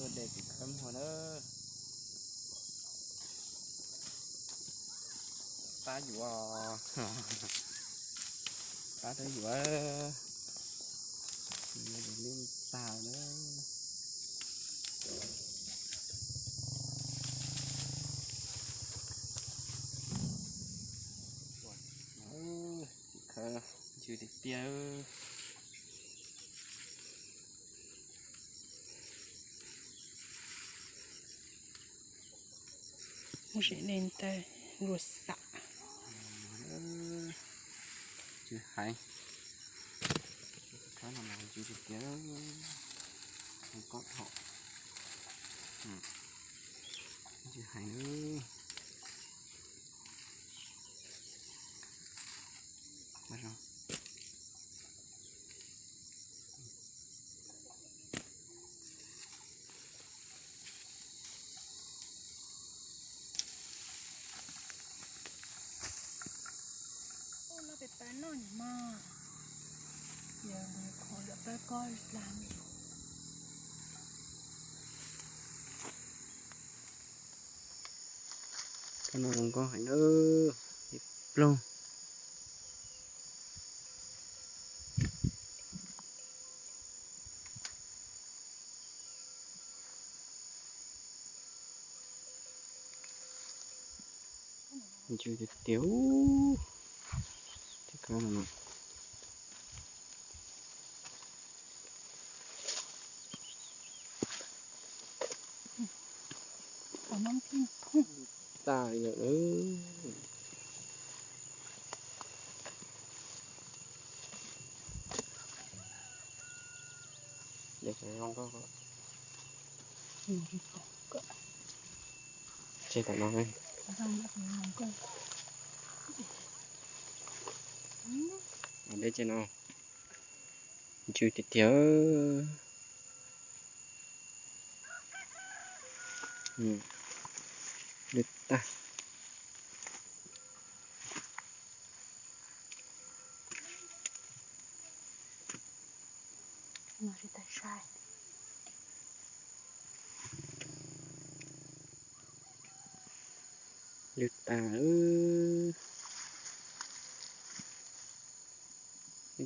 Tuaj de kuv khawb muag na. Pab yuav, pab tuaj yuav. Yuav li tag na. Khawb ntsws tiag tiag. Muaj sim neej ntawd luag xam. Ntsws heev. Khawb no mas ntsws tiag tiag. Heev koj dhom. Ntsws heev. Ua no pem pawg noj mas, yog qhov lawm pawg ko dlab. Pawg no zoo nkauj heev na, ib ploog. Ntsws tiag tiag. Tej khawb no. Tas li lawm. Dej zoo nkauj. Tseg tom no. Dej tseg no. Ntsws tiag tiag. Lwj tag. Lwj tag. Leej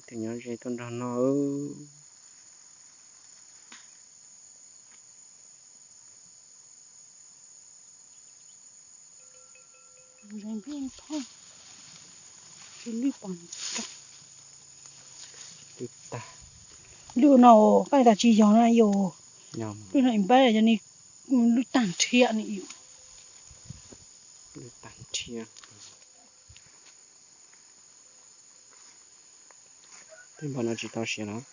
twg nyob ze tuaj nrog noj. Lwj no, koj tas tsis yog na yus. Lwj no ib npab yog ni, lwj tag nrhiav ni yus. Tej npam no tsis tau siav los.